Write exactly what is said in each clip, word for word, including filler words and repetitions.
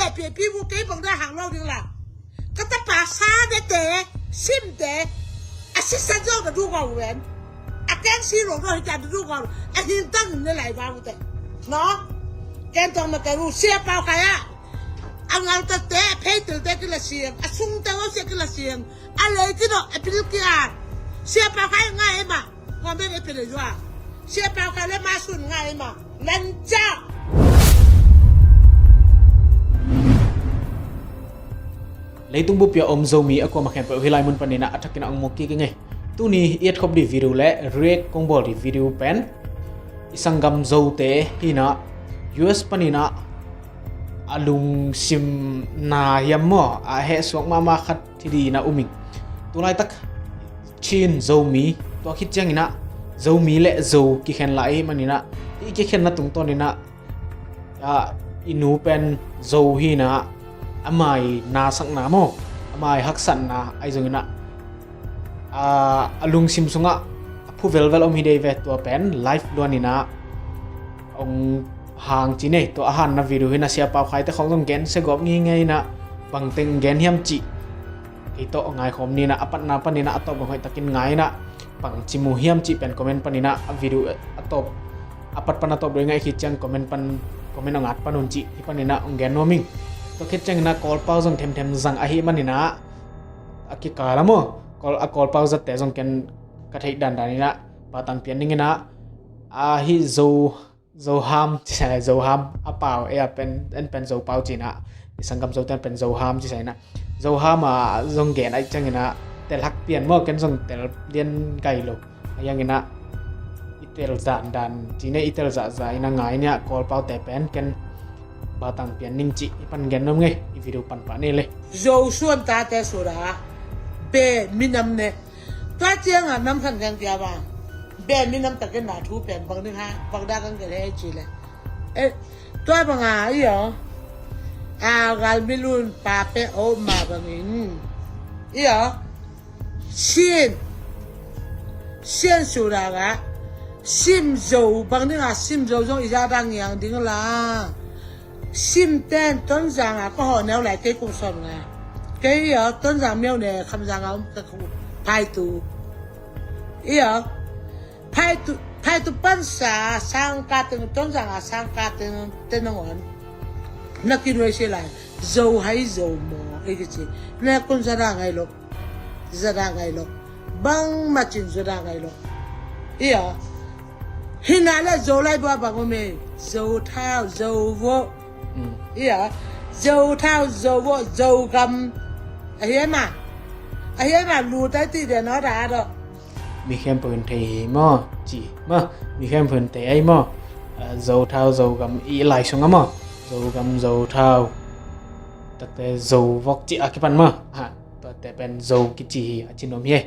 Piapi bu kei bang dah hang lo ding la. Ka tapa sa de te, sim te, a sisan zo da du gau ven. A keng si lo do hi ta da du gau. A hin tang ne lai ba bu te. No? Ken tong na ka ru sia pau kaya. A ngal ta te, a phei tel te kila siang. A sung te lo sia kila siang. A lei ki do, a pil ki a. Sia pau kaya ngai ma. Comment e pele zua. Sia pau ka le ma sun ngai ma. Lan cha. Leitung bup pia om Zomi a kuama khempeuh hih lai mun panin ah a thakin a ong mu kik ing ei. Tuni i et khop dih video le react kong bawl dih video pen i sanggam Zote hi in ah U S panin ah a lungsim na hiam maw, a heh suak mahmah khat hi dih in ah um ing. Tulaitak Chin Zomi, tua khit ciangin ah Zomi le Zo kikhen lai ahih manin ah, i kikhenna tungtawnin ah, ah, i nu pen Zo hi in ah, ama i nasakna maw, ama i haksatna ahi zongin ah, ah, a lungsim sungah a phu velvel om hi dei ve. Tua pen live luanin ah ong hang ci nei. Tua a hanna video hi in ah Sia Pau Khai te khong zong gen se gawp ngingei in ah, bangteng gen hiam cih kei tawh ngaikhawm ni in ah, a patna panin ah a tawp bang hoih takin ngai in ah, bang ci mu hiam cih pen comment panin ah, a video a tawp, a pat pan a tawp doi ngaih khit ciang comment pan, comment ong at pan un cih hih panin ah ong gen nuam ing. Tua khit ciangin ah Kawlpau zong themthem zang ahih manin ah, a kikal ah maw, Kawl, a Kawlpau zatte zong ken ka theih dandan in ah batang pian ning in ah, a hih Zo Zoham ci sa, Zoham a pau e a pen, en pen Zopau ci in ah, i sanggam Zote en pen Zoham ci sa in ah, Zoham a zong gen ahih ciangin ah tel hak pian maw, ken zong tel lian gai lo. A hiangin ah i tel dandan ci nei, i tel zahzah in ah ngai in ah, Kawlpaute pen ken batang pian ning cih i pan gen nuam ngei, i video pan pah nei le. Zo suan tate suda be minam ne. Tua ciangah nam khan keng kia ba. Be minam takin na thu pen bang ding ha, bang dah kang kele ci le. Eh, tua banga iyo. A gal milun pa pe o ma bangin. Iyo. Sin. Sin sura ga. Sim Zo bang ding a, sim Zo zong i za dang yang ding la. Sim ten Tonzang a ka hawh neu lai kei kung sawm nga. Kei iyo, Tonzang miau ne Khamzang a om ka kung phaitu. Iyo. Phaitu, phaitu pansa sangka teng, Tonzang a sangka teng te nangawn. Na kinuai si lai. Zo hai zo maw, i kici. Na kun za da ngai lo. Za da ngai lo. Bang macin za da ngai lo. Iyo. Hina le Zo lai bua bang ome. Zo thau, Zo vo. Mm. Iyo. Zo thau, Zo vo, Zo gam. A hiai ma. A hiai ma lu tai ti de no da do. Mi khempeuh in thei hi maw, ci maw. Mi khempeuh in thei ai maw. Ah, Zo thau, Zo gam i lai sung a maw. Zo gam, Zo thau. Takte Zo vok ci a kipan maw. Ha. Tuate pen Zo kici hi, a ci nuam hi.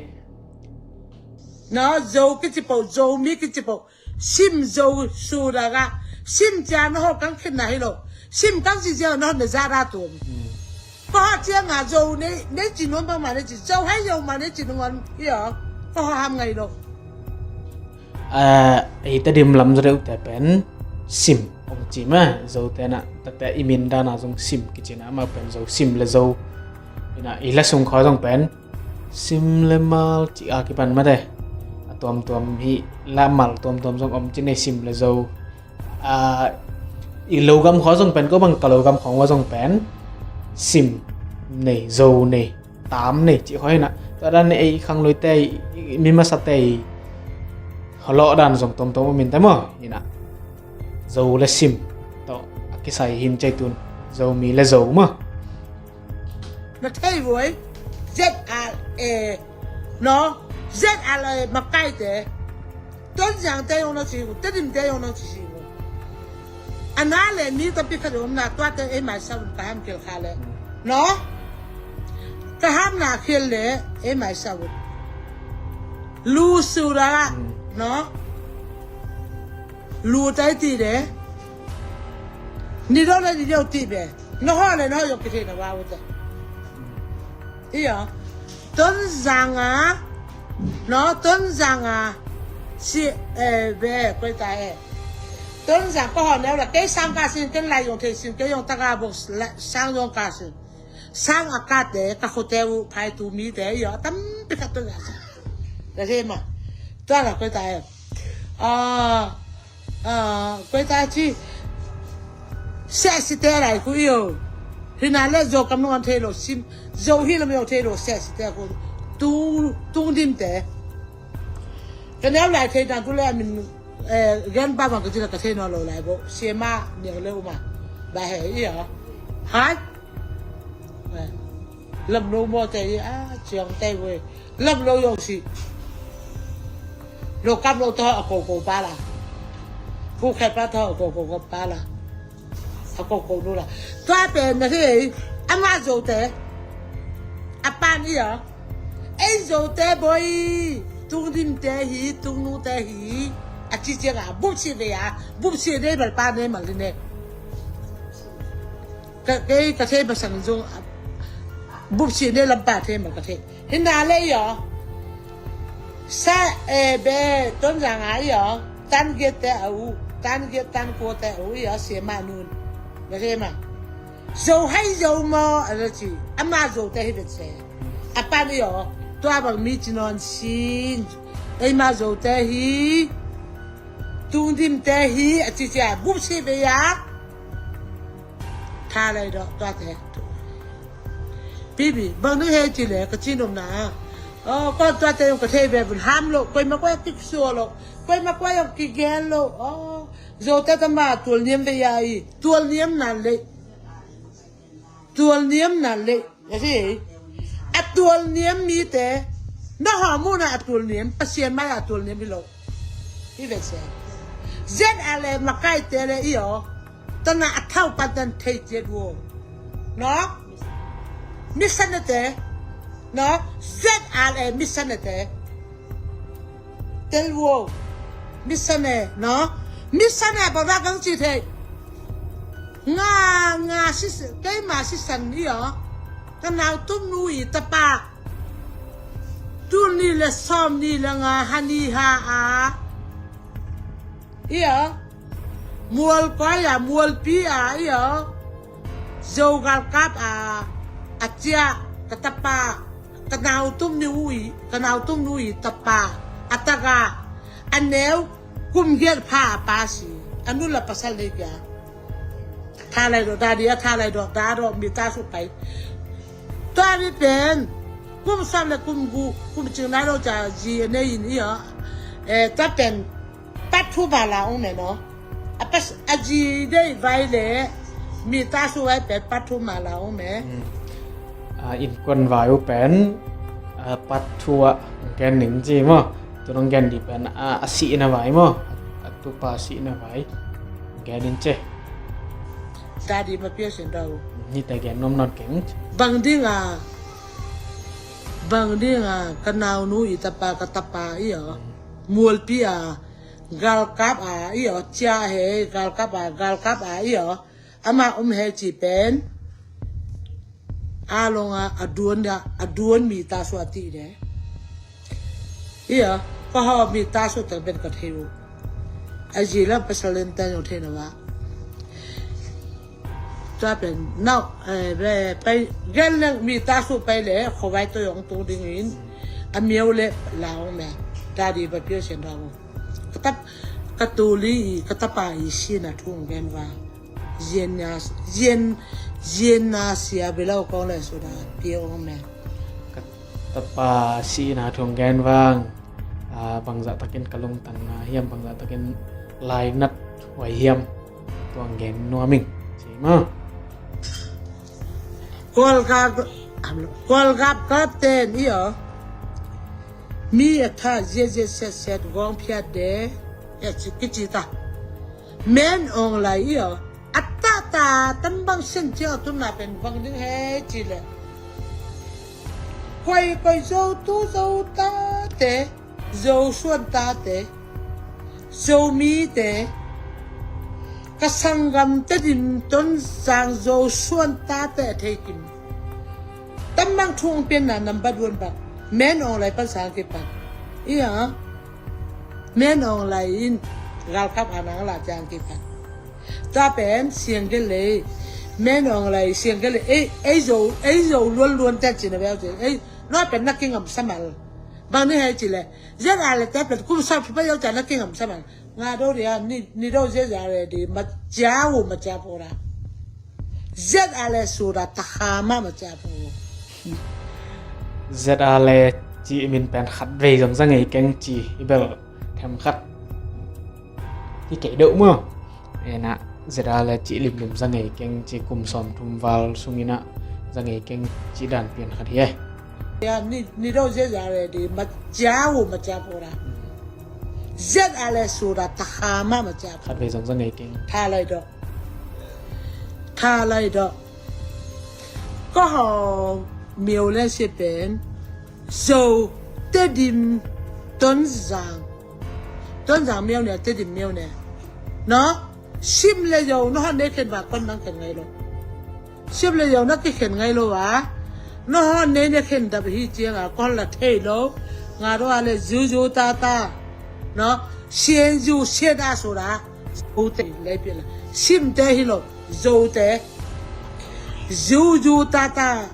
No, Zo kici po, Zomi kici po. Sim Zo su da ga. Sim cia na ho kang khin na hi lo. Sim kang ci cia na ho na za da tum. Hmm. Ko ha cia nga Zo ne, ne ci nuam bang ma ne ci. Zo hai Zo ma ne ci nuam. Iyo. Ko ha ham ngai lo. Ah, ei ta dim lam Zo deuh te pen Sim ong ci ma. Zo te na, takte i min dana zong Sim kici na ma pen Zo, Sim le Zo. Ina i la sung kho zong pen Sim le Mal ci a kipan mate. A tuamtuam hi la Mal tuamtuam zong om ci nei Sim le Zo. A, i Logam khaw zong pen ko bang ka Logam khawng wa zong pen Sim nei, Zo nei, Tam nei ci khaw hi na. Tua dan nei ei khang lui tei, mi masa tei. Holo dan zong tuamtuam om in te maw, hi na. Zo le Sim. Tawh, a kisai hin cei tun. Zomi le Zo maw. Na thei voi. Z R A. No. Z R A makaite. Tonzang te yong no ci gu. Tedim te yong no ci ci gu. A na le mi tampi khat om na tua te ei mai sa un ka ham khel kha le. No. Ka ham na khel le ei mai sa un. Lu su ra. No. Lu tai ti de. Ni do le ni do ti be. No ho le no yo ki te na wa u te. Iyo. Tonzang a. No, Tonzang a. Si, eh, be, koi ta e. Tonzang ka hawh neu la, kei sang ka sin, ken lai zong thei sin, kei zong taka bok sang zong ka sin. Sang a kate, ka khote uh, phaitu mite, i aw, a tampi khat Tonzang sang. Ka thei ma. Tua la koi ta e. Ah, ah, koi ta ci. Seh site lai ku i aw. Hina le zo kam nung an thei lo sim. Zo hi lam yo thei lo seh site ku. Tung, tung dim te. Ka neu lai thei dan tu le a min, eh, gen ba bang ka ci la ka thei nawn lo lai bo. Siama niang le uma. Ba he i aw. Hai. Eh, lam lo mo te i a ciang te we. Lam lo yong si. Lo kam lo to a ko ko pa la. Pu khe pa to a ko ko ko pa la. A ko ko nu la. Tua pen na hi. Ama zo te. A pan i aw. Ei zo te boi. Tung dim te hi, tung nu te hi. A ci ciang a. Bup si ve a. Bup si ne bal pa ne mal ne. Ka, kei ka thei pasang zong, bup si ne lampa thei ma ka thei. Hina le i aw. Sa e be Tonzang a i aw. Tan giat te a u. Tan giat tan kua te a u i aw. Siama nun. Ka thei ma. Zo hai zo mo a la ci. Ama zo te hi vet se. A pan i aw. Tua bang mi ci nawn sin. Ei ma zo te hi. Tung dim te hi. A ci ci a. Bup si ve a. Tha lai dawh tuate. Pipi, bang ding he ci le ka ci nopna. Aw, kawm tuate zong ka thei ve bun ham lo. Koima kua kik sua lo. Koima kua zong kigen lo. Aw, zote tama tual niam ve ya i. Tual niam nan le. Tual niam nan le. Ka si. A tual niam mite. Na hawh muhna a tual niam. Pasian mai a tual niam hi lo. Hi ve se. Zet a le makaite le i aw. Tana a thau patan thei ciat wo. No? Mission te. No? Zet a le mission te. Tel wo. Mission no? Mission ba ba kang ci thei. Nga, nga si, keima sisan i aw. Ka nau tum nu i tapa. Tul ni le sawm ni le nga ha ni ha a. I aw. Mual koi a, mualpi a, i aw. Zo galkap a, a cia, ka tapa, ka nau tum ni u i, ka nau tum nu i tapa, a taka, a neu, kum giat pha a pa si, a nu la pasal nei kia. Tha lai dawh, dadi a tha lai dawh, da dawh, mi ta su pai. Tua mi pen, kum sam le kum gu, kum cing lai dawh ca zi a nei in i aw. Eh, ta pen, pat thu ma la ong me no. A pas, a zi dei vai le, mi ta su vai pen, pat thu ma la ong me. Mm. A, innkuan vai uh pen, a, pat thu ah gen ning ci maw. Tu nong gen di pen, a, a sihna vai maw. A, a tupa sihna vai. Gen in ce. Dadi ma pia sin dau. Ni te gen nom non keng. Bang ding a. Bang ding a. Ka nau nu i tapa, ka tapa i aw. Mualpi a. Galkap a i aw. Cia he. Galkap a. Galkap a i aw. Ama om he ci pen. A long a, a duan da, a duan mi ta su a ti de. Ia, ka hawh mi ta su tang pen ka thei uh. A zi lam pasal len ta yong thei na wa. Tua pen, nau, eh, be, pai, gen leng mi ta su pai le, kho vai to yong tung ding in. A miau le, la ong me. Dadi ba pio sen ra ong. Ka tap, ka tu li, ka tapa i si na thung gen wa. Zian na, zian, zian na sia belau kong le suda pia ong me. Ka tapa sihna thong gen vang, a, bangzah takin ka lungtang na hiam, bangzah takin lainat huai hiam, tuang gen nuam ing. Ci maw. Kual gap, kual gap gap ten i aw. Mi a tha ziat ziat set set gong phiat de. E ci kici ta. Men ong lai i aw. A ta ta tan bang sen cia tun na pen bang ding he ci le. Koi koi zo tu zo ta te, zo suan ta te, zo mi te, ka sanggam te dim ton sang zo suan ta te a thei kim. Tan bang thung pen na number one bang. Men ong lai pan sang ki pan. Ia. Men ong lai in, Galkap a nang la ciang kiphat. Tua pen siang gelei, men ong lai siang gelei, ei, ei zo, ei zo luan luan te cina bel te, ei, no pen na kingam samal. Bang ni hei cile, zet a le te pen kum sap pa yo ca na kingam samal. Nga do dia, ni, ni do zet a le di, ma ciao, ma ciao pura. Zet a le sura takha ma ma ciao pura. Zet a le ci min pen khat vei zong za ngei keng ci, i bel them khat. Ki kei deuh maw. Ena, zet a le ci limlim za ngei keng ci kum sawm thum val sungina za ngei keng ci dan pian khat hi e. Ya, ni, ni do zet a le di ma ciao, ma ciao pura. Zet a le sura takha ma ma ciao. Khat vei zong za ngei keng. Tha lai do. Tha lai do. Ko hong miau le si pen. Zo, Tedim, Tonzang. Tonzang miau ne, Tedim miau ne. No? Sim le zo, no hon ne khen ba kon nang khen ngai lo. Sim le zo, na ki khen ngai lo wa. No hon ne ne khen dap hi ciang a, kon la thei lo. Nga do a le zu zu ta ta. No? Sien zu, sien a su la. Zo te, le pi la. Sim te hi lo, zo te. Zu zu ta ta.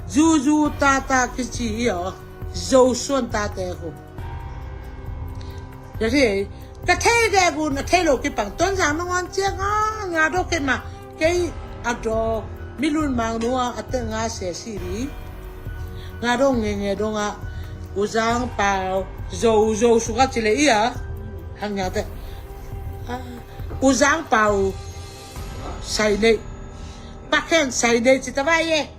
Zu zu ta ta ki ci hi o. Zo suan ta te hu. Ya thei, ka thei de gu na thei lo kipang Tonzang nong an ciang a nga do kei ma kei a do mi lun mang nu a a te nga se si ri. Nga do nge nge do nga U Zang Pau Zo Zo su ka ci le i a hang nya te. A, U Zang Pau sai nei. Pa khen sai nei ci ta ba ye.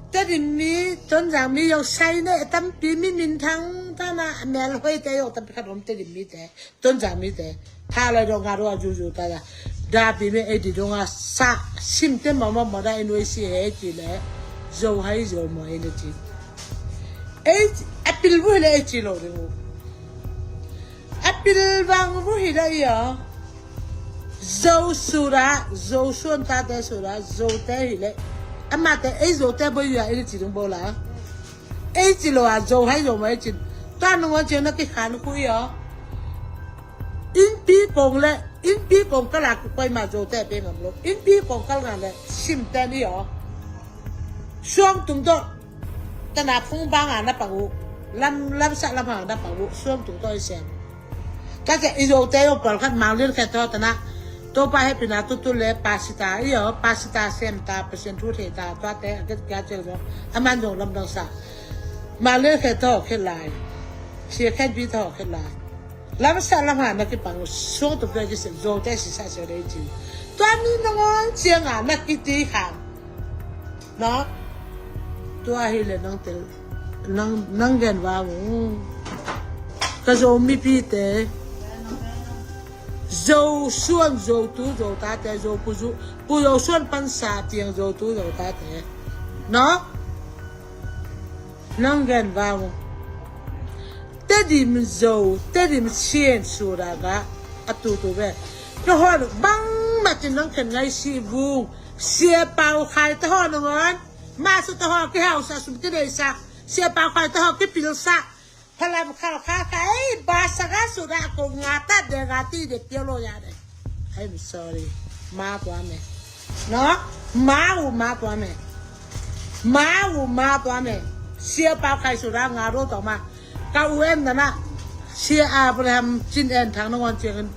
Tedim mi, Tonzang mi zong sai ne, tampi mi minthang ta na, mel hoi te zong tampi khat om Tedim mi te, Tonzang mi te. Tha lai dong nga do a zu zu ta da. Da pi mi ei di dong a sa, sim te ma ma ma da i nuai si he ci le. Zo hai zo mo ei ne ci. Ei, a pil bu hi le ei ci lo ding u. A pil bang bu hi da i a. Zo sura, zo suan ta te sura, zo te hi le. Ama te ei zo te bo ya ei ci dong bo la. Ei ci lo a zo hai zo ma ei ci. Ta nung a ci na ki khan khu i a. In pi kong le, in pi kong ka la ku koi ma zo te pe ngam lo. In pi kong ka la le sim te ni a. Suang tung do. Tana phung bang a na pang u. Lam, lam sa lam ha na pang u. Suang tung do i sem. Ka ke i zo te yo pal khat mang lin khe to tana. To pa he pina tu tu le pasita i yo, pasita sem ta, pasen tu the ta, to te a ke kya che zo. A man zo lam dang sa. Mang lin khe to khe lai. Sia khen pi to khe lai. Lam sa lam ha na ki pang u. Suang tung do ki sem zo te si sa se de ci. To mi nong on ciang a na ki ti khan. Na, tua hi le nang tel, nang, nang gen va mu. Ka zo mipi te. Zo suan, zo tu, zo ta te, zo pu zu, pu zo suan pan sa tiang zo tu, zo ta te. Na? Nang gen va mu. Tedim zo, Tedim sien sura ga a tu tu ve. Ka hon bang ma tin nang khen ngai si vung. Sia Pau Khai ta hon ngon. Ma su ta hon ki hau sa sum ki dei sa. Sia Pau Khai ta hon ki pil sa. Phalam khal kha kha ei ba sa ga sura ko nga ta de ga ti de pia lo ya de. I'm sorry. Ma tua me. No? Ma u ma tua me. Ma u ma tua me. Sia Pau Khai sura nga ro to ma. Ka u en na na. Sia Abraham Cin En Thang na wan ciang.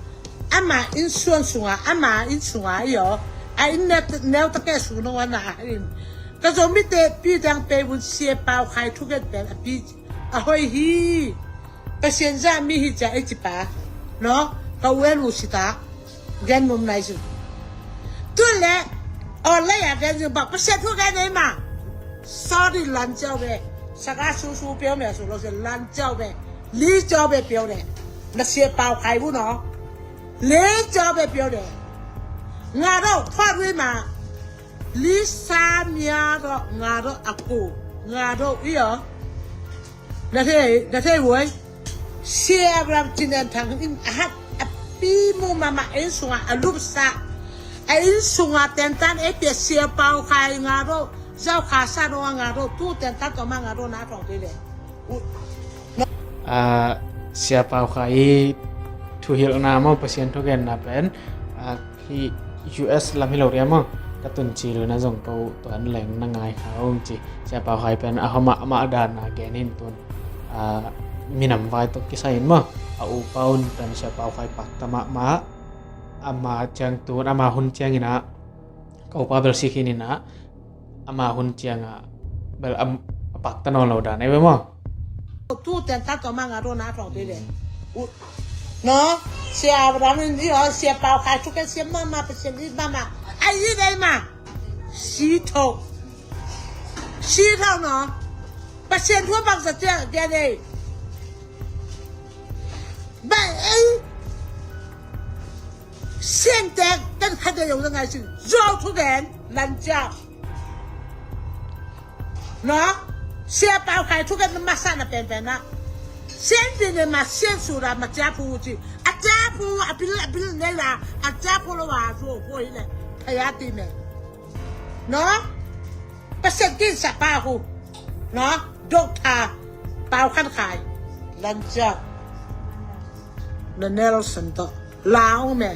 Ama in suan sunga, ama in sunga i o. A in neu ta ke su na wan na in. Ka zo mi te pi dang pe bun Sia Pau Khai thu get pen a pi. A hoi hi. Pasian za mi hi ca i ci pa. No? Ka u en u si ta. Gen mum nai su. Tu le. O le ya gen su ba. Pasian thu gen nei ma. Sorry lan ciao be. Saka su su piao me su lo se lan ciao be. Li ciao be piao le. Na Sia Pau Khai bu no. Li ciao be piao le. Nga do pha wi ma. Li sa mia do nga do a ku. Nga do i o. Na thei, na thei woi. Sia Abraham Cin En Thang in a hat a pi mu mama in sunga a lup sa. A in sunga tentan e pia Sia Pau Khai nga do. Zau kha sa do nga do. Tu tentan to ma nga do na tong pi le. U-, no. A, Sia Pau Khai thuhilhna maw, Pasian thugenna pen, a, hi U S lam hi lo dia maw, ka tun ci lo na zong ko tuan leng na ngai kha ung ci. Sia Pau Khai pen a homa ama a dan a gen hin tun, a, minam vai tok kisai in maw, a upa un pen Sia Pau Khai pakta mahmah, ama ciang tun ama hun ciang ina ka upa bel sik hin ina ama hun ciang a bel a pakta nawn lo dan ei ve maw. Tu ten ta to ma nga ro na tong pi ve. No, Sia Abraham in io, Sia Pau Khai thu ken sia mama, Pasian i mama. Ai i dei ma. Si tho. Si tho no. Pasian thu bang sa tia dia dei. Ba ei. Sian tek ten khat dei yong ngai si. Zo thu ken lan cia. No? Sia Pau Khai thu ken masa na pen pen na. Sian pi ne ma sian su ra ma cia phu ci. A cia phu a bil a bil ne la a cia phu lo wa zo phu hi le. Thaya ti me. No? Pasian kin sa pa hu. No? Doctor Pau Khan Khai. Lan cia. Na Nelson to. Laung me.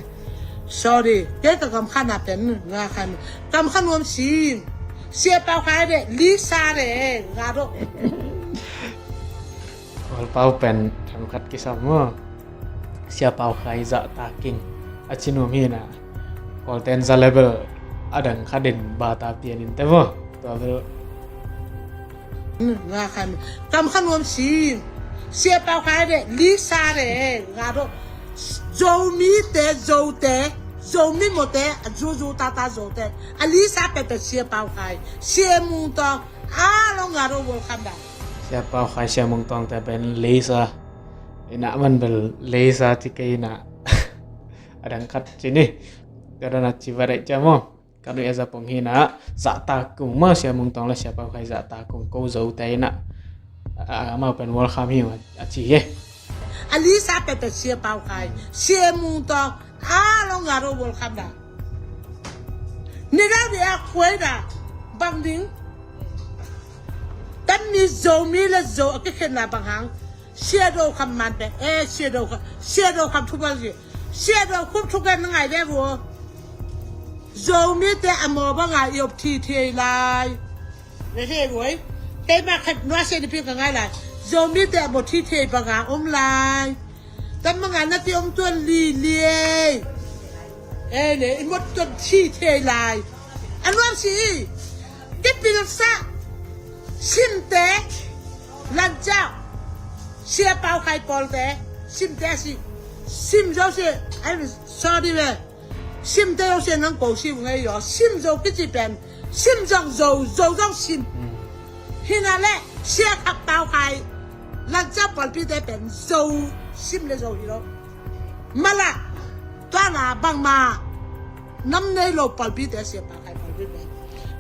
Sorry. Kei ka kam khan a pen nga khan. Kam khan nuam si. Sia Pau Khai de. Lisa de. Nga do. Kol Pau pen themkhat kisam maw. Sia Pau Khai zahtak ing. A ci nuam hi na. Kol ten za level a dang khat in bata pian in te maw. Tua bel. Nga khan kam khan nuam si. Sia Pau Khai de Lisa de nga do. Zomi te, Zo te, Zomi mo te a zuzu tata Zo te a Lisa pepe Sia Pau Khai Sia Mung Tong a lo nga do welcome da. Sia Pau Khai Sia Mung Tong te pen Lisa ina man bel Lisa ti ke ina a dang khat ci ni. Ka dana ci va dai ca maw. Ka nui a za pong hi na zahtak kung maw Sia Mung Tong le Sia Pau Khai zahtak kung ko Zo te ina. A mau pen welcome hi a ci ye. A Lisa pepe Sia Pau Khai Sia Mung Tong a lo nga do welcome da. Ni da di a khuai da bang ding. Tam mi Zomi le Zo a kikhen na bang hang. Sia Do Kham man pen eh Sia Do Kham, Sia Do Kham thu bal zi. Sia Do Kham thu ken ngai ve vo. Zomi te a mo bang a iop thi thi lai. Ve he ruai. Te ma khat nua se ni pi ka ngai lai. Zomi te a mo thi thi bang a om lai. Tam bang a na ti om tuan li li ei. Eh le i mot tuan thi thi lai. A nuam si i. Kipil sa. Simte. Lan ciau. Sia Pau Khai Paul te simte si. Sim zo si. Ai sorry ve. Simte zo si nang ko si ngai yo. Sim zo kici pen. Sim zong zo, zo zong sim. Hi na le Sia Khak Pau Khai. Lan ciau palpi te pen zo sim le zo hi lo. Mala. Tua na bang ma. Nam nei lo palpi te Sia Pau Khai palpi pen.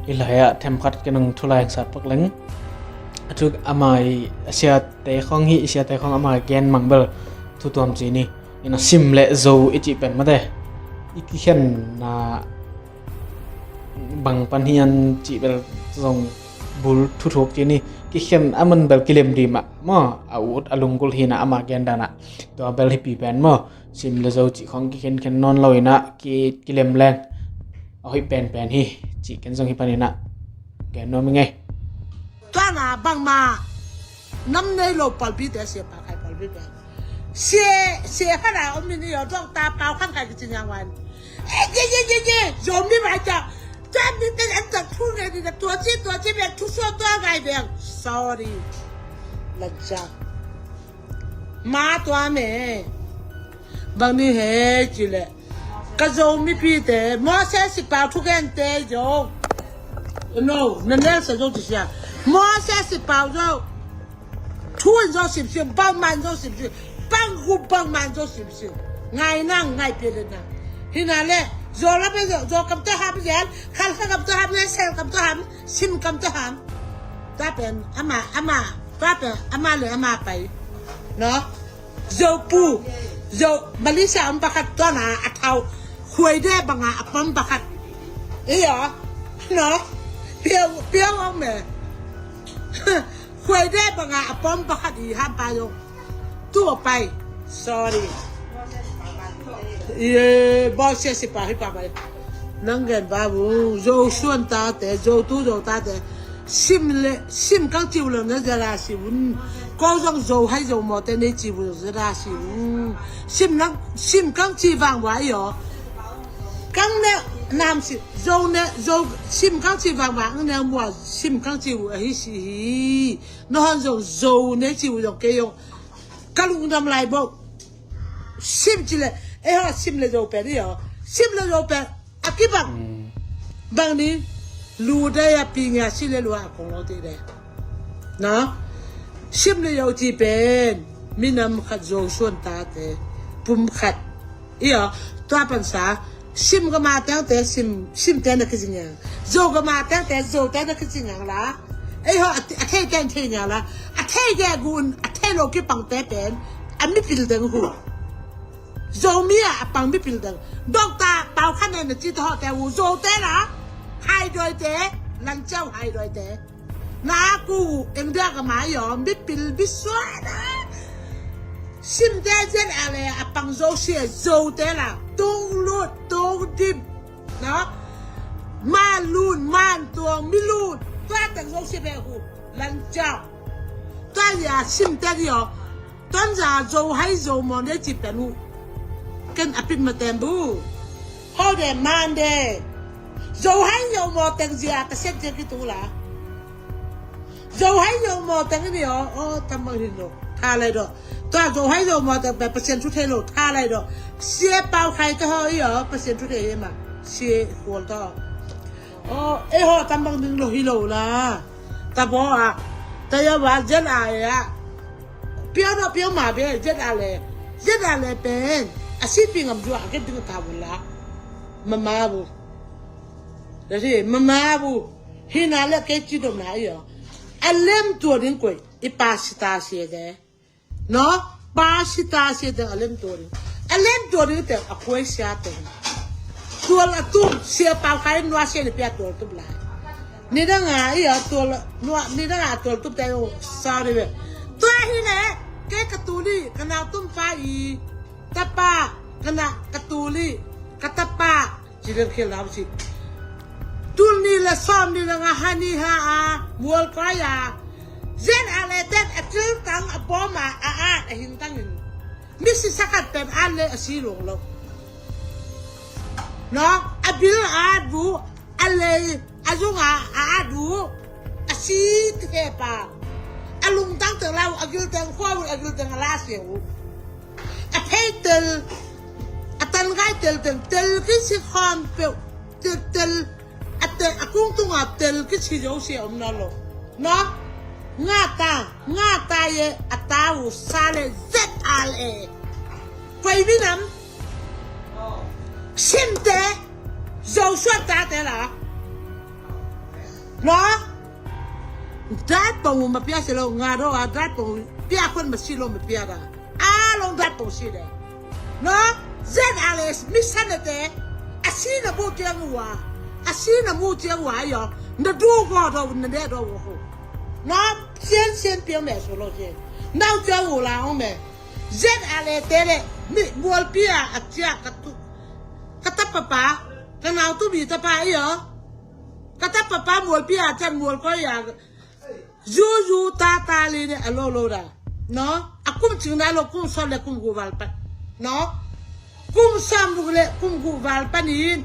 I lai ah themkhat ke nang thu lai sat pak leng. A thu ama i a sia te khong hi i sia te khong ama gen mang bel thu tuam ci ni. Ina sim le zo i ci pen mate. I kikhen na bang pan hian ci bel zong bul thu thuk ci ni. Kikhen a man bel kilem di ma maw a ut a lunggul hi na ama gen dana. Tua bel hi pi pen maw. Sim le zo cih khong kikhenkhen nawn lo ina ki, kilem leng a hoih penpen hi cih ken zong hi pan ina gen nuam i ngei. Tua na bangma nam nei lo palpi te Sia Pau Khai palpi pen Sia, Sia Khan a om in i aw dong ta Pau Khan Khai kici niang wan. Eh, ye, ye, ye, ye, Zomi mai ta. Tua mi pen an tak thu ngai di na tua ci, tua ci bek thu sua tua ngai bek. Sorry. Lanca. Ma tua me. Bang ni he ci le. Ka Zo mipi te Moses i pau thugen te zo. No, na nel sa zo ci sia. Moses i pau zo. Thu in zo sim sim, bang man zo sim sim. Bang gu bang man zo sim sim. Ngai nang, ngai pia le nang. Hina le, zo la pe zo, zo kam to ham zen, khal kha kam to ham zen, sel kam to ham, sim kam to ham. Ta pen, ama, ama, ta pen, ama le, ama pai. No? Zo pu, zo, Malaysia om pakhat tua na a thau. Khuai de banga a pom pakhat. Iyo. No? Piau, piau om me. Khuai de banga a pom pakhat i ham pa yo. Tu a pai. Sorry. Bawsia sipa hi pa mai. Nang gen ba bu Zo suan tate, Zo tu Zo tate. Sim le sim kang ciu lo na zia la si un. Ko zong Zo hai Zo mawte nei ci bu zia la si un. Sim nang sim kang ci vang wa i aw. Kang ne nam si Zo ne Zo sim kang ci vang wa ang ne mua sim kang ci bu ahi si hi. No han zong Zo nei ci bu zong ke yong. Ka lungdam lai bo. Sim ci le, eh ha sim le Zo pen i aw. Sim le Zo pen a kibang. Bang ni lu dai a pi ngia si le lua a kong lo ti de. Na sim le Zo ci pen minam khat Zo suan tate pum khat. I aw, tua pansa sim ka ma tengte sim, simte na kici ngiang. Zo ka ma tengte Zote na kici ngiang la. Ei ho a thei ten thei ngiang la. A thei ge gun a thei lo kipangte pen a mipil deng hu. Zomi a a pang mipil deng. Dokta pau khan na ci ta ho te hu Zote la. Hai doi te, lan ciau hai doi te. Na ku eng dia ka mai aw, mipil bisuana. Simte zian a le a pang Zo sia Zote la. Tung lut, tung dim. No? Ma lun, man tuang, mi lun. Tua teng Zo sia be hu. Lan ciau. Tua ya simte di aw. Tonza Zo hai Zo mawte ci pen uh. Ken a pit ma tem bu. Hau de man de. Zo hai Zo mawte zia ta set zia ki tu la. Zo hai Zo mawte ni aw. O tam bang hin lo. Tha lai do. Tua Zo hai Zo mawte pe Pasian thu thei lo. Tha lai do. Sia pau khai ta ho i aw. Pasian thu thei hi ma. Sia kual ta. O, eh ho tam bang ding lo hi lo la. Ta bo a. Ta ya wa zen a ya. Piau no piau ma be zet a le. Zet a le pen a si pi ngam zua a ke ding ta bu la. Mama bu. Dati mama bu. Hina le ke ci dom na i aw. A lem tua ding koi. I pa si ta si de. No? Pa si ta si de a lem tua ding. A lem tua ding te a koi sia te. Tual a tum sia pau khai nua sia ni pia tual tum lai. Ni dang a i a tual nua ni dang a tual tum te o sorry ve. Tua hi le ke ka tu ni ka nau tum pa i tapa ka na ka tu ni ka tapa ci dang khel lau si. Tul ni la som ni la nga hani ha a mual koi a zen a le ten a til tang a bom a a at a hin tang in. Mi si sakat pen a le a si long lo. No, a bil a at bu a le a zung a a at bu a si te pa a lung tang tang lau a gil tang khua bu a gil tang a la se bu a phei tel a tan gai tel tel tel ki si khom peu tel tel a tel a kung tung a tel ki si zo si om na lo. No, nga ta nga ta ye a ta u sa le zet a le. Koi mi nam. Simte Zo suat ta te la. No? Dat pong ma pia si lo nga do a dat pong pia kon ma si lo ma pia da. A long dat pong si de. No? Zen a le mi san te. A si na bu tiang wa. A si na mu tiang wa yo. Na du go do na de do wo. No? Sian sian piang me su lo sian. Nau tiang wu la ong me. Zen a le te le mi mual pia a tia ka tu. Ka tapa pa ka nau tu bi tapa i yo. Ka tapa pa mual pia a tian mual ko ya. Zu zu ta ta li ne a lo lo da. No? A kum cing na lo kum son le kum gu val pa. No? Kum son bu le kum gu val pa ni.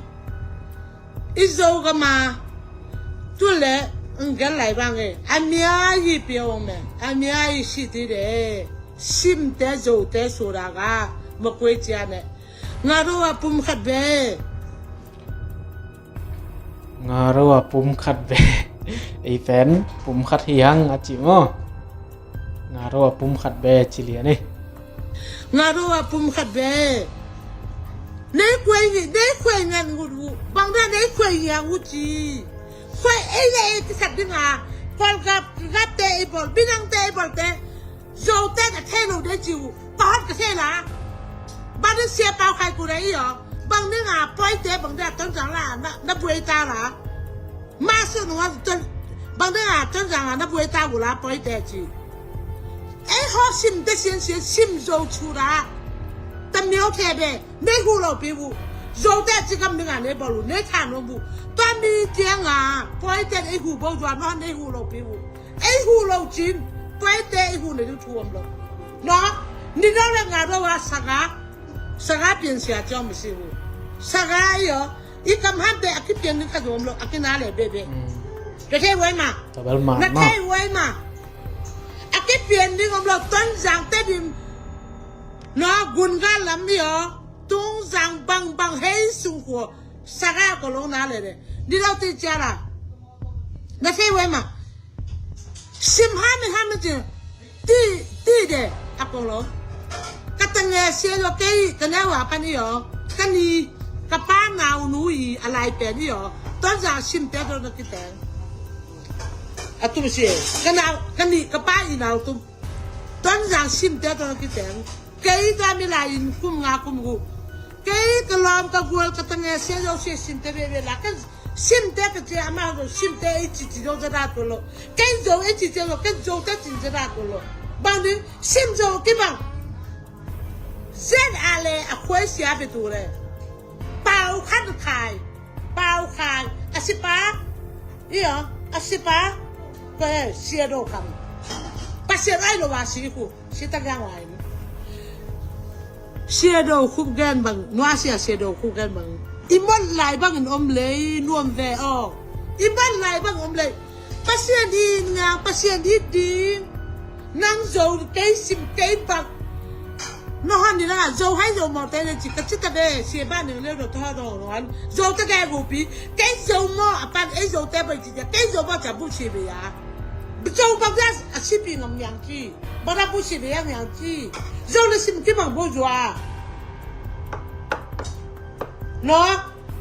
I zo ka ma. Tu le ng gel lai bang e. A mia yi pia ong me. A mia yi si ti de. Sim te zo te su da ga. Ma kue cia ne. Nga ro a pum khat be. Nga ro a pum khat be. Ei pen pum khat hi hang a ci mo. Nga ro a pum khat be ci lian e. Nga ro a pum khat be. Nei kuai ngi nei kuai ngan ngut wu. Bang da nei kuai ngi a ngut ci. Kuai ei le ei ti sat ding a. Kol gap gap te ei bol binang te ei bol te. Zo te ka thei lo de ci wu. Ka hot ka thei la. Bang ding sia pau khai ku de i yo. Bang ding a poi te bang ding a ton zang la na buai ta la. Ma su nung a ton bang ding a ton zang la na buai ta wu la poi te ci. Ei ho sim te sian sian sim zo cu la. Tam Neu thei be, nei hu lo pi bu. Zote a ci kam ding a nei bol u, nei tha no bu. Tua mi ciang a, poi ten ei hu bo zua no, nei hu lo pi bu. Ei hu lo cin, poi te ei hu nei du thu om lo. No, ni do le nga do wa saga, saga pian sia ciang mi si hu. Saga i o, i kam han te a ki pian ding ka zom lo, a ki na le be be. Mm. Ka thei wai ma. Tabal ma, na ma. Thei wai ma. A ki pian ding om lo, Tonzang te dim. No, Gunga lam i o, Tonzang bangbang hei sung khuo, saga ko long na le de. Di lo ti cia la. Na thei wai ma. Sim ha mi ha mi ci. Ti, ti de, a ko lo. Ka ta nge sia lo kei, ka ne wa pan i o. Ka ni, ka pa nau nu i, a lai pen i o. Tonzang sim te do na ki teng. A tum si e. Ka nau, ka ni, ka pa i nau tum. Tonzang sim te do na ki teng. Kei tua mi lai in kum nga kum gu. Kei ka lawm ka gual ka ta nge sia zo sia sim te veve la. Ka sim te ka cia ama zo sim te ei ci ci zo za da to lo. Kei zo ei ci ci zo, kei zo te ci za da to lo. Bang ding sim zo ki bang. Zen a le a khuai sia be tu le. Pau khan khai. Pau khai. A si pa. Iyo, a si pa. Ko e, sia do kam. Pa sia rai lo wa si ku. Si ta gang wa in. Sia do khup gen bang, nua sia sia do khup gen bang. I mot lai bang in om lei, nuam ve o. I mot lai bang om lei. Pasian in nga, Pasian in ding. Nang zo kei sim kei bang. No han ni na zo hai zo mo te ne ci ka ci ta be, sia ba ne le do ta do han. Zo ta ge gu pi. Kei zo mo a pan ei zo te ba ci ja. Kei zo mo ca bu si be ya. Zo bang ya a si pi ngam yang ci. Ba da bu si be yang yang ci. Zo le sim ki bang bu zua. No.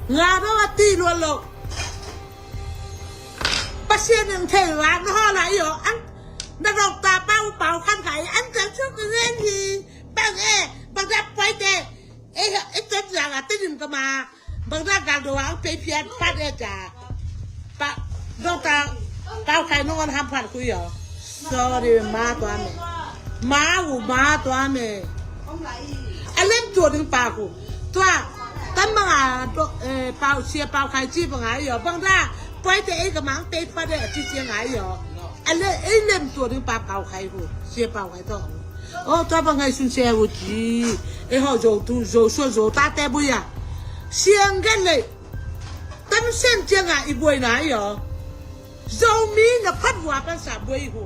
Nga do a ti lo lo. Pasian in thei wa no ho la i o an. Na dok ta pau pau khan khai an ta chu ka ngen hi. Bang e, bang da poi te. E ha, e tet la ga te nim ka ma. Bang da gal do wa pe phiat pat e ta. Pa, dok ta pau khai no ngan ham phat ku i o. Sorry, ma tua me. Ma u ma tua me. A lem tua ding pa ku. Tua, tan bang a do, eh, pau sia pau khai ci bang a i o. Bang da, poi te ei ka mang te pa de a ci sia nga i o. A le, ei lem tua ding pa pau khai ku. Sia pau khai to. O, tua bang ngai sun sia u ci. Ei ho zo tu, zo so zo ta te bu ya. Sia ngen le. Tam sen cia nga i buai na i o. Zomi na phat vua pan sa buai i hu.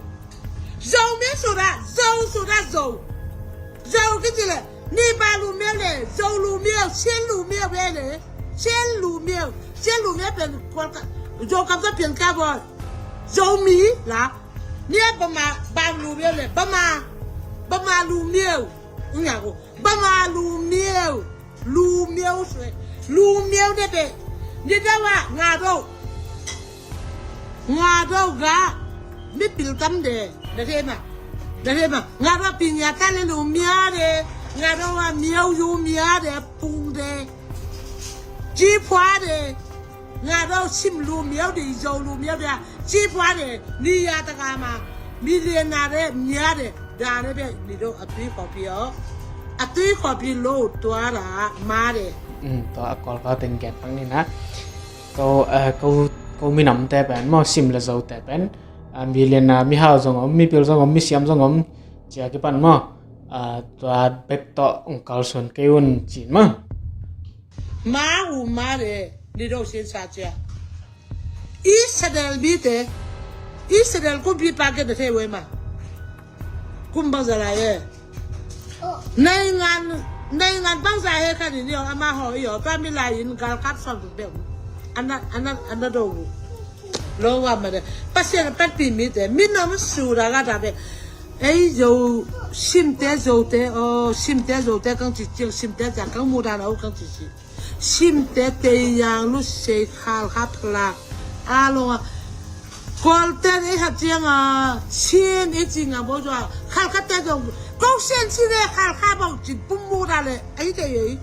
Zomi suda, zo suda, zo. Zo ki ci le, ni ba lu miau le, zo lu miau, sian lu miau ve le, sian lu miau, sian lu miau pen kual ka, zo kam sa pian ka bo. Zomi la, ni a ba ma, ba lu miau le, ba ma, ba ma lu miau. Nga ko, ba ma lu miau. Lu miau sue. Lu miau de be. Ni da wa nga do. Nga do ga. Mi pil tam de. Da he ma. Da he ma. Nga do pi nya ta le lu miau de. Nga do wa miau yu miau de pung de. Ji pua de. Nga do sim lu miau de zo lu miau de. Ci pua ne, ni ya ta ka ma, million na de, mia de, da de be, ni do a tui kopi o. A tui kopi lo tua la, ma de. Mm, tua a kol ka teng get pang ni na. Ko, eh, ko, ko minam te pen, mo sim le zo te pen. A million na, mi hau zong om, mi pil zong om, mi siam zong om. Cia ki pan mo. A tua bek to ong kal son ke un cin mo. Ma u ma de, ni do sin sa cia. Israel mite, Israel kumpipa gen na thei wei ma. Kum bangza lai e. Naingan, naingan bangza he khan in i o, ama ho i o, tua mi lai in galkap sawm tuk deuh. Ana, ana, ana do bu. Lo wa ma de. Pasian a panpi mite, mi nom sura ga da be. Ei zo, simte zote, o, simte zote kang ci ciang, simte cia kang mu dan a u kang ci ci. Simte tei yang lu sei khal kha pla. A long a. Kol ten ei hat ciang a. Sin ei ci nga bo zua. Khal kha te zong. Kong sin sin ei khal kha bo ci pum mu da le. Ei te ei.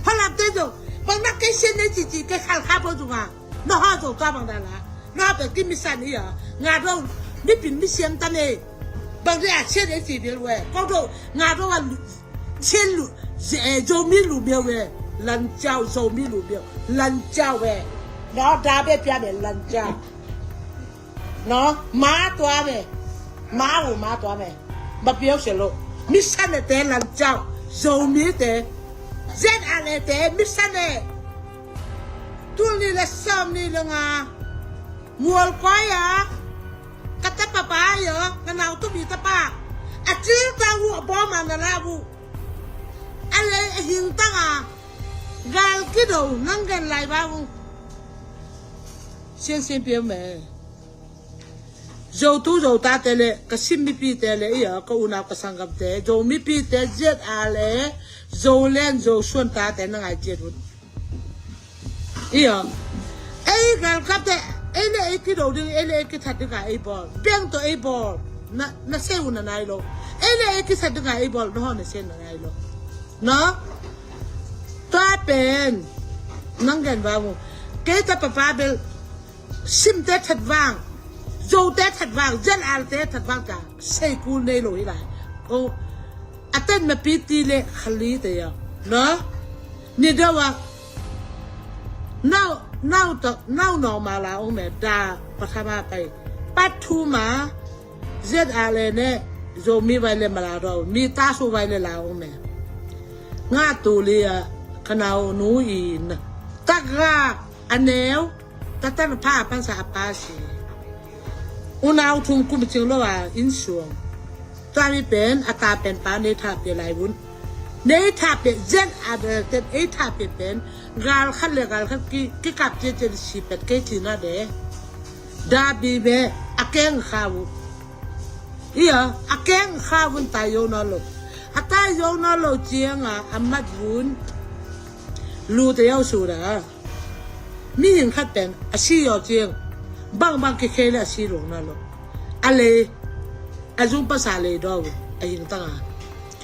Phalap te zong. Bang nak kei sin ei ci ci kei khal kha bo zong a. No ha zong tua bang da la. No ha pe ki mi san ei a. Nga do. Mi pin mi siam ta ne. Bang de a sin ei ci bil we. Kong do. Nga do a lu. Sin lu. Zomi lu biau ve, lanciau, Zomi lu biau, lanciau ve. No, da be pia ve, lanciau. No, ma tua ve, ma u ma tua ve. Ba biau se lo. Mission e te lanciau, Zomi te. Zen a le te, mission e. Tul ni le som ni le nga. Mual koi a. Ka tapa pa yo, ka nau tu bi tapa. A cil ta u a bom a na la u. A lei a hing tang a. Gal kido nang gen lai ba u. Sian sian piau me. Zo tu zo ta te le, ka sim mipi te le, ia, ka unau ka sanggam te, Zo mipi te, Z A le, Zo len, Zo suan ta te, na ngai ciat un. Ia, ei galkap te, ei le ei kido ding, ei le ei kithat ding a ei bawl. Beng to ei bawl. Na, na se u na nai lo. Ei le ei kithat ding a ei bawl, na hon na se na nai lo. No? Tua pen, nang gen ba mu. Kei ta papa bel, sim te that vang. Zo te that vang, Z A te that vang ta. Sei kul nei lo hi lai. O, a ten ma pi ti le khali te ya. No? Ni deuh a. Nau, nau to, nau nong ma la ong me da pathama pai. Pathuma, Z A le ne, Zomi vai le ma la do, mi ta su vai le la ong me. Nga tu li a, ka nau nu i na. Tak ga, a neu, ta tan pha a pan sa a pa si. Unau thum kum cing lo a, in suang. Tua mi pen, a ta pen pa nei tha pe lai vun. Nei tha pe zen a bel ten, ei tha pe pen. Gal khat le gal khat ki, ki kap cia cia si pet kei ci na de. Da bi be, a keng kha vu. Ia, a keng kha vun tai yo na lo. A tai yo na lo ciang a, a mat vun. Lu te yau su da. Mihing khat pen a si yaw ciang, bangbang kikhei le a si lungna lo. A lei, a zung pasa lei daw, a hing tanga.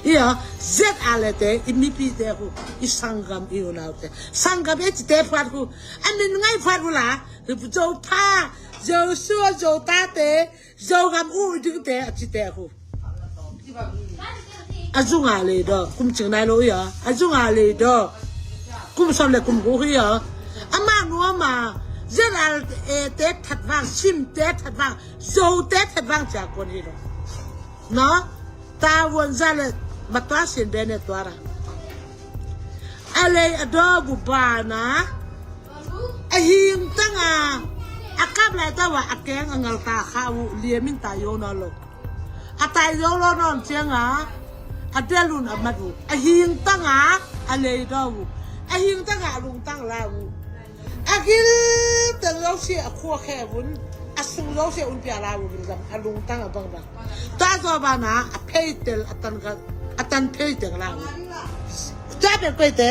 Ia, Z A le te, i mipi te khu, i sanggam i unau te. Sanggam e ci te phat khu, a min ngai phat khu la, Zo pha, Zo sua, Zo ta te, Zogam u ding te a ci te khu. A zunga le do, kum cing nai lo ia. A zunga le do. Kum som le kum gu hi ia. Ama nu ama, Z A te that vang, sim te that vang, Zo te that vang cia kon hi lo. No? Ta vuan za le, ma tua sin be ne tua ra. A lei a do bu ba na. A hing tanga, a kap lai ta wa a keng a ngal ta kha u, liamin ta yo na lo. A tai yo lo non cianga, a delun a mat u. A hing tanga, a lei do u. A hing tanga, a lung tang la u. A gil tel lo si a khua khe vun. A sung lo si un pia la u gil gam, a lung tang a bang bang. Ta zo ba na, a phei tel, a tan ga, a tan phei tel la u. Ta pe koi te.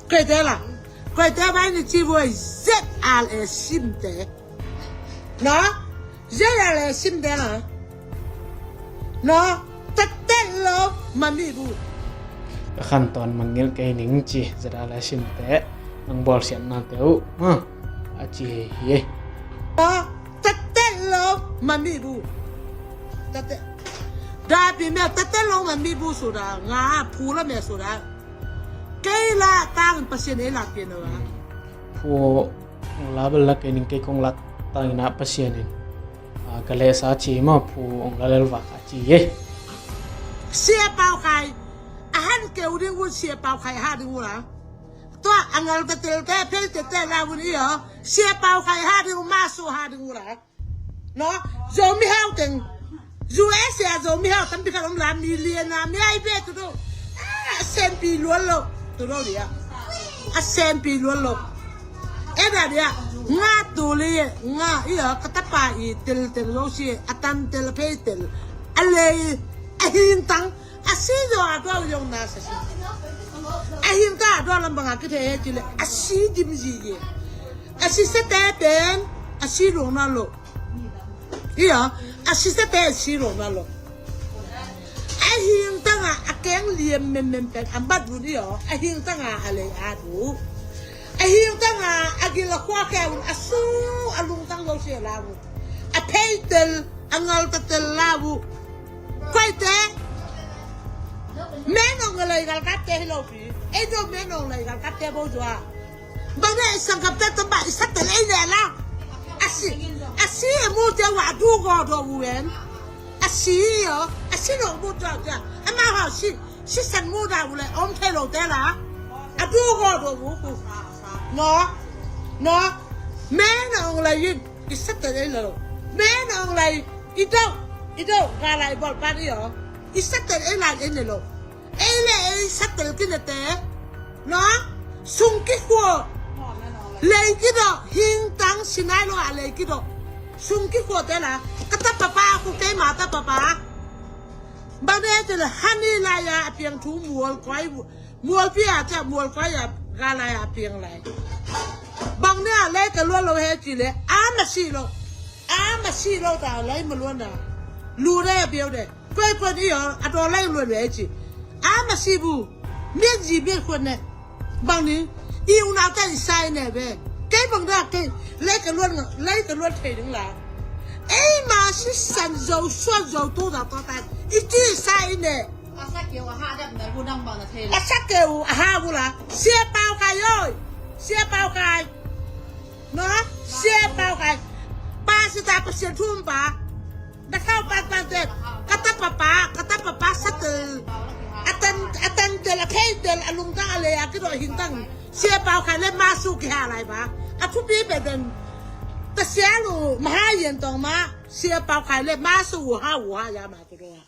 Koi te la. Koi te bai ni ci voi Z A le sim te. No? Z A le sim te la. No? Tatel lo ma mi bu. Ka khan ton mangil kei ning ci Z A le sim te. Nang bol sian na te u. Ha. A ci hi. No? Tatel lo ma mi bu. Tate. Da pi me tatel lo ma mi bu su da. Nga phu la me su da. Kei la tang Pasian ei la pian lo a. Phu ong la bel la kei ning kei kong la tang ina Pasian in. A, ka le sa ci ma phu ong la lel vak a ci ye. Sia pau khai. A han keu ding un sia pau khai ha ding un la. Tua a ngal ta tel te phei te te la un io. Sia pau khai ha ding un ma su ha ding un la. No, Zomi hau teng. U S A Zomi hau tampi khat om la million a mi ai be tu do. A senpi luan lo. Tu do dia. A senpi luan lo. E da dia. Nga tu li nga ia ka tapa i tel tel lo si a tan tel phei tel. A lei a hing tang. A si zo a do yong na sa si. A hing ta a do lam bang a ki the he ci le. A si dim zi ye. A si se te pen. A si lo na lo. Ia, a sisate a si lo na lo. A hing tanga a keng liam mem mem pen a mat vun ia, a hing tanga a lei a du. A hing tanga a gil a khua khe vun a su a lungtang lo sia la vun. A phei tel, a ngal ta tel la vun. Koi te. Menong lei galkapte hi lo pi. Ei do menong lei galkapte bo zua. Bang ne i sangkapte tamba i satel ei le la. A si, a si e mu te wa du go do wen. A si yo, a si no mu do ja. Ama ha si, si san mu da u le om te lo te la. A du go do u ku. No, no. Menong lei i satel ei lo. Menong lei i do, i do ga lai bol pan i yo. I satel ei lai ei ne lo. Ei le ei satel kinete. No? Sung kikhua. Lei kido. Hingtang sinai lo a lei kido. Sung kikhua te la. Ka ta papa ku kei ma ta papa. Bang ne te le hani lai a piang thu mual koi. Mual pi a cha mual koi a ga lai a piang lai. Bang ne a lei ka luan lo he chi le. A ma si lo. A ma si lo ta lei ma luan na. Lu re a biau de. Koi koi ni yo, a do lai luan ve chi. A ma si bu. Mian ji mian khuan ne. Bang ni. I u na ta i sai ne ve. Kei bang da kei. Lai ka luan, lai ka luan thei ding la. Ei ma si san zo suan zo tu da to ta. I chi sai ne. A sa keu a ha dap na bu nang bang na thei la. A sa keu a ha bu la. Sia pau kai oi. Sia pau kai. No? Sia pau kai. Pa si ta pa sia thum pa. Na khau pan pan te. Ka ta papa, ka ta papa satel. A tan, a tan tel, a thei tel, a lungtang a le a kido hingtang. Sia pau kha le ma su ki ha lai ba. A thupi pe den. Ta sia lu ma ha yen tong ma. Sia pau kha le ma su u ha u ha ya ma tu do.